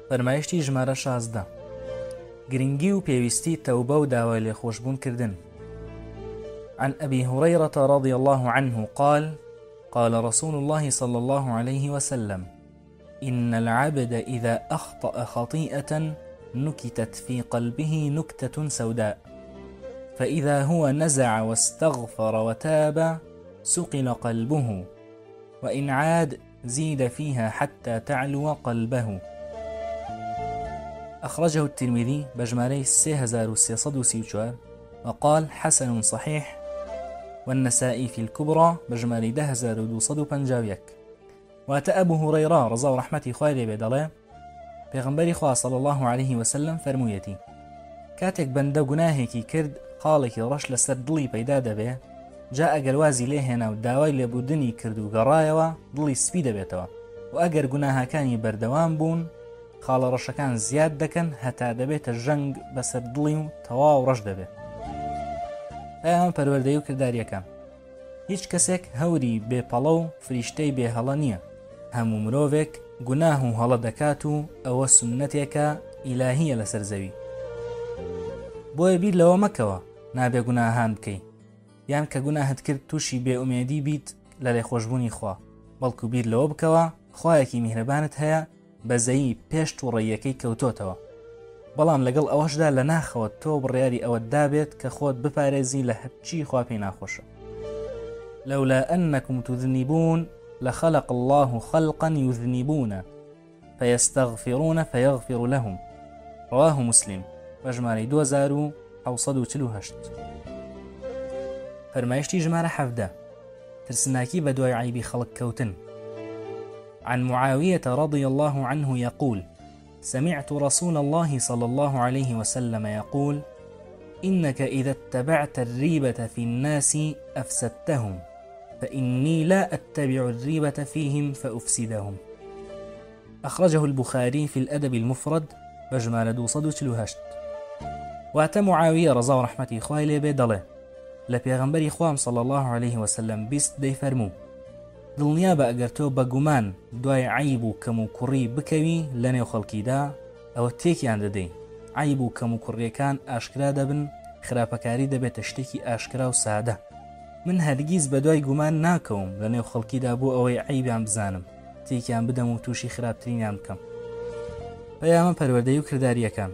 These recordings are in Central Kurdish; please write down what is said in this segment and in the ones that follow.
فەرمایشتی ژمارە 16 گرنگی و پێویستی تەوبە و داوای لێخۆشبوون کردن عن أبي هريرة رضي الله عنه قال قال رسول الله صلى الله عليه وسلم إن العبد إذا أخطأ خطيئة نكتت في قلبه نكتة سوداء فإذا هو نزع واستغفر وتاب سقل قلبه وإن عاد زيد فيها حتى تعلو قلبه أخرجه الترمذي بە ژمارەی 3334 وقال حسن صحيح والنسائي في الكبرى بە ژمارەی 10251. واتە ئەبو هوڕەیڕە ڕەزا و ڕەحمەتی خوای لێ بێ دەڵێ، پێغەمبەری خوا صلی اللە علیه وسلم فەرموویەتی، کاتێک بەندە گوناهێکی کرد خاڵێکی ڕەش لەسەر دڵی پەیدا دەبێ، جا ئەگەر وازی لێ هێنا و داوای لێبوردنی کرد و گەڕایەوە دڵی سپی دەبێتەوە و ئەگەر گوناهەکانی بەردەوام بوون خاڵە ڕەشەکان زیاد دەکەن هەتا دەبێتە ژەنگ بەسەر دڵی و تەواو ڕەش دەبێت. پەیامە پەروەردەیی و کردارییەکان. هیچ کەسێک هەوری بێ پەڵە و فریشتەی بێ هەڵە نییە، هەموو مرۆڤێک گوناه و هەڵە دەکات و ئەوە سوننەتێکە ئیلاهییە لەسەر زەوی. بۆیە بیر لەوە مەکەوە نابێ گوناهان بکەی، یان کە گوناهت کرد تووشی بێ ئومێدی بیت لە لێخۆشبوونی خوا، بەڵکو بیر لەوە بکەوە خوایەکی میهرەبانت هەیە بەزەیی پێش توڕەییەکەی کەوتۆتەوە. بەڵام لەگەڵ ئەوەشدا لە ناخەوە تۆ بڕیاری ئەوەت دابێت کە خۆت بپارێزی لە هەرچی خوا پێی ناخۆشە. لولا انکم تذنبون لخلق اللە خلقا یذنبون فیستغفرون فیغفر لهم رواه مسلم بە ژمارەی 2748. فەرمایشتی ژمارە 17 ترسناکی بەدوای عەیبی خەڵک کەوتن. عن معاوية رضي الله عنه يقول سمعت رسول الله صلى الله عليه وسلم يقول إنك إذا اتبعت الريبة في الناس أفسدتهم فإني لا أتبع الريبة فيهم فأفسدهم أخرجه البخاري في الأدب المفرد بە ژمارە 248. واتە معاویە ڕەزا و ڕەحمەتی خوای لێ بێ دەڵێ لە پێغەمبەری خوام صلی اللە علیه وسلم بیست دەیفەرموو دڵنیابە ئەگەر تۆ بە گومان دوای عەیب و کەم و کوڕی بکەوی لە نێو خەڵکیدا ئەوە تێکیان دەدەی عەیب و کەم و کوڕیەکان ئاشکرا دەبن خراپەکاری دەبێتە شتێکی ئاشکرا و سادە من هەرگیز بە دوای گومان ناکەوم لە نێو خەڵکیدا بۆ ئەوەی عەیبیان بزانم تێکیان بدەم و تووشی خراپترینیان بکەم پەیامە پەروەردەی و کرداریەکان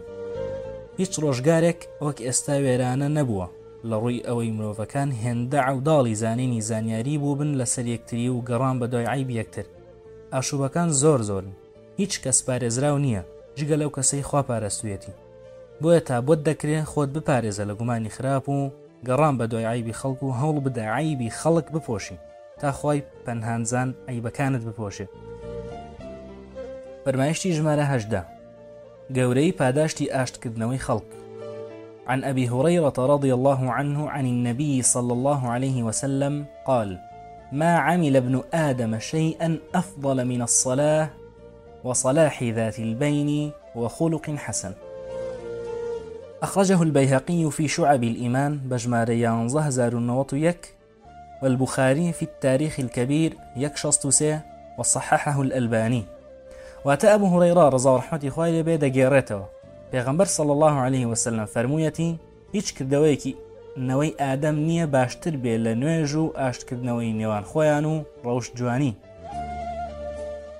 هیچ ڕۆژگارێک وەک ئێستا وێرانە نەبووە لە ڕووی ئەوەی مرۆڤەکان هێندە عەوداڵی زانینی زانیاری بووبن لەسەر یەکتری و گەڕان بەدوای عەیبی یەکتر. ئاشوبەکان زۆر زۆرن. هیچ کەس پارێزراو نییە جگە لەو کەسەی خوا پارستوویەتی. بۆیە تا بۆت دەکرێ خۆت بپارێزە لە گومانی خراپ و گەڕان بەدوای عەیبی خەڵک و هەوڵ بدە عەیبی خەڵک بپۆشی تا خوای پەنهانزان عەیبەکانت بپۆشێ. فەرمایشتی ژمارە 18. گەورەیی پاداشتی ئاشتکردنەوەی خەڵک عن أبي هريرة رضي الله عنه عن النبي صلى الله عليه وسلم قال ما عمل ابن آدم شيئا أفضل من الصلاة وصلاح ذات البين وخلق حسن أخرجه البيهقي في شعب الإيمان بە ژمارە یانزە هەزار و نەوەت و یەک والبخاری في التاریخ الکبیر یەک 63 وصححه الالبانی واتە ئەبو هورەیڕە ڕەزا و ڕەحمەتی خوای لێ بێ دەگێڕێتەوە پێغەمبەر صلی الله علیه وسلم فەرموویەتی هیچ کردەوەیەکی نەوەی ئادەم نییە باشتر بێ لە نوێژ و ئاشتکردنەوەی نێوان خۆیان و ڕەوشت جوانی.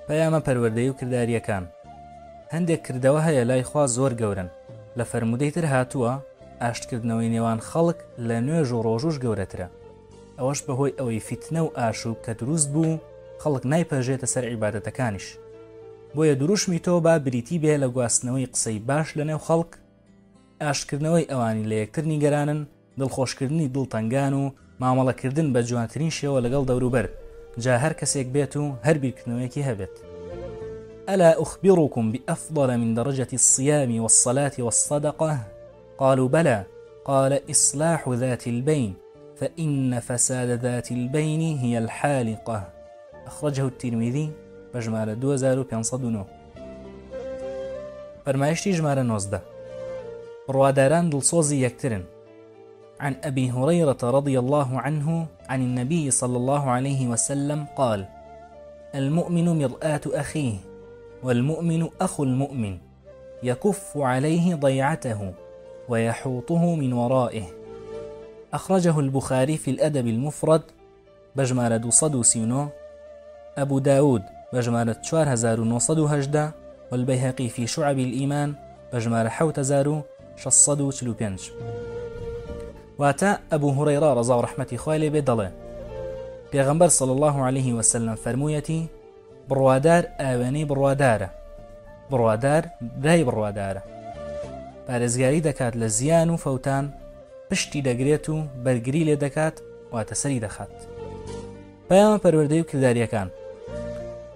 پەیامە پەروەردەیی و کردارییەکان هەندێک کردەوە هەیە لای خوا زۆر گەورەن لە فەرموودەی تر هاتووە ئاشتکردنەوەی نێوان خەڵک لە نوێژ و ڕۆژووش گەورەترە ئەوەش بەهۆی ئەوەی فیتنە و ئاشوب کە دروست بوو خەڵک نایپەرژێتە سەر عیبادەتەکانیش بۆیە دروشمی تۆ با بریتی بێ لە گواستنەوەی قسەی باش لەنێو خەڵک ئاشتکردنەوەی ئەوانی لە یەکتر نیگەرانن دڵخۆشکردنی دڵتەنگان و مامەڵەکردن بە جوانترین شێوە لەگەڵ دەوروبەر جا هەر کەسێک بێت و هەر بیرکردنەوەیەکی هەبێت. ألا أخبركم بأفضل من درجة الصيام والصلاة والصدقة قالوا بلى قال إصلاح ذات البين فإن فساد ذات البين هي الحالقة أخرجه الترمذي بە ژمارە 2509. فەرمایشتی ژمارە 19. بڕواداران دڵسۆزی یەکترن. عن أبي هريرة رضي الله عنه عن النبي صلى الله عليه وسلم قال المؤمن مرآة أخيه. والمؤمن أخو المؤمن يكف عليه ضيعته ويحوطه من ورائه. أخرجه البخاري في الأدب المفرد بە ژمارە 239، أبو داود بە ژمارە 4918، والبيهقي في شعب الإيمان بە ژمارە 7645. واتە ئەبوو هوڕەیڕە ڕەزا و ڕەحمەتی خوای لێ بێت دەڵێ پێغەمبەر صلی الله علیه وسلم فەرموویەتی بڕوادار ئاوێنەی بڕوادارە بڕوادار برای بڕوادارە پارێزگاری دەکات لە زیان و فەوتان پشتی دەگرێت و بەرگری لێ دەکات واتە سەری دەخات پەیامە پەروەردەی و کرداریەکان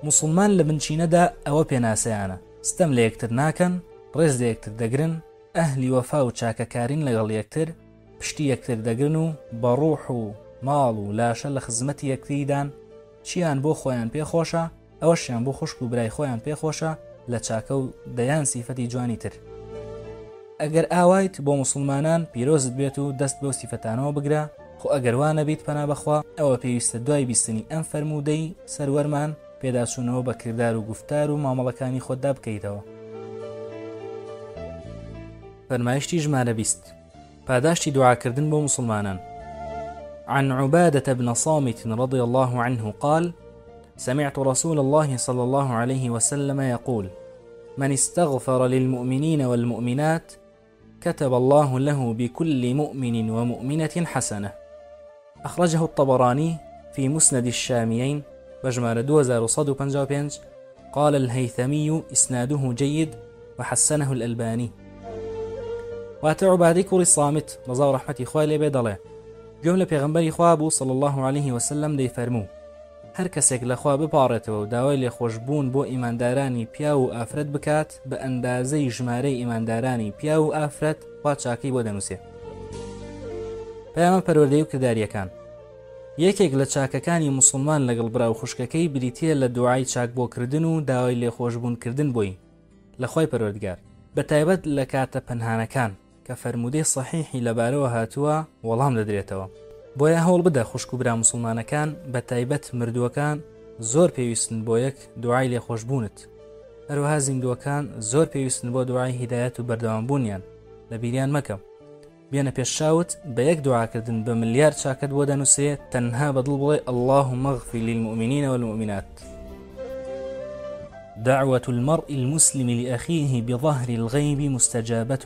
موسڵمان لە بنچینەدا ئەوە پێناسەیانە ستەم لە یەکتر ناکەن ڕێز لە یەکتر دەگرن ئەهلی وەفا و چاکەکارین لەگەڵ یەکتر پشتی یەکتر دەگرن و بە ڕوح و ماڵ و لاشە لە خزمەتی یەکتریدان چیان بۆ خۆیان پێ خۆشە ئەوەشیان بۆ خوشک و برای خۆیان پێ خۆشە لە چاکە و دەیان سیفەتی جوانی تر. ئەگەر ئاوایت بۆ موسڵمانان پیرۆزت بێت و دەست بەو سیفەتانەوە بگرە، خۆ ئەگەر وا نەبیت پەنا بەخوا، ئەوە پێویستە دوای بیستنی ئەم فەرموودەی سەروەرمان پێداچوونەوە بە کردار و گوفتار و مامەڵەکانی خۆتدا بکەیتەوە. فەرمایشتی ژمارە 20 پاداشتی دوعاکردن بۆ موسڵمانان عن عبادة بن صامت رضي الله عنه قال سمعت رسول الله صلى الله عليه وسلم يقول من استغفر للمؤمنين والمؤمنات كتب الله له بكل مؤمن ومؤمنة حسنة أخرجه الطبراني في مسند الشاميين بجمال 2155 قال الهيثمي إسناده جيد وحسنه الألباني واتە عوبادەی کوڕی صامت ڕەزا و ڕەحمەتی خوای لێ بێ دەڵێ گوێم لە پێغەمبەری خوا بوو صلی الله علیه وسلم دەیفەرموو هەر کەسێک لە خوا بپاڕێتەوە و داوای لێخۆشبوون بۆ ئیماندارانی پیاو و ئافرەت بکات بە ئەندازەی ژمارەی ئیماندارانی پیاو و ئافرەت خوا چاکەی بۆ دەنووسێ. پەیامە پەروەردەیی و کردارییەکان یەکێک لە چاکەکانی موسڵمان لەگەڵ برا و خوشکەکەی بریتییە لە دوعای چاک بۆ کردن و داوای لێخۆشبوون کردن بۆی لە خوای پەروەردگار بەتایبەت لە کاتە پەنهانەکان کە فەرموودەی سەحیحی لەبارەوە هاتووە وەڵام دەدرێتەوە. بۆیە هەوڵ بدە خوشک و برا موسڵمانەکان بەتایبەت مردووەکان زۆر پێویستن بۆ یەک دوعای لێخۆشبوونت هەروەها زیندووەکان زۆر پێویستن بۆ دوعای هیدایەت و بەردەوامبوونیان لەبیریان مەکە. بێنە پێش چاوت بە یەک دوعاکردن بە ملیار چاکەت بۆ دەنووسێ تەنها بە دڵ بڵێ اللهم اغفر للمؤمنین والمؤمنات. دعوة المرء المسلم لأخيه بظهر الغيب مستجابة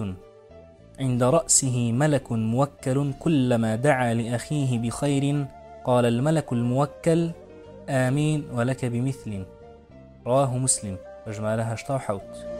عند رأسه ملك موكل كلما دعا لأخيه بخير قال الملك الموكل آمين ولك بمثل رواه مسلم بە ژمارە 87.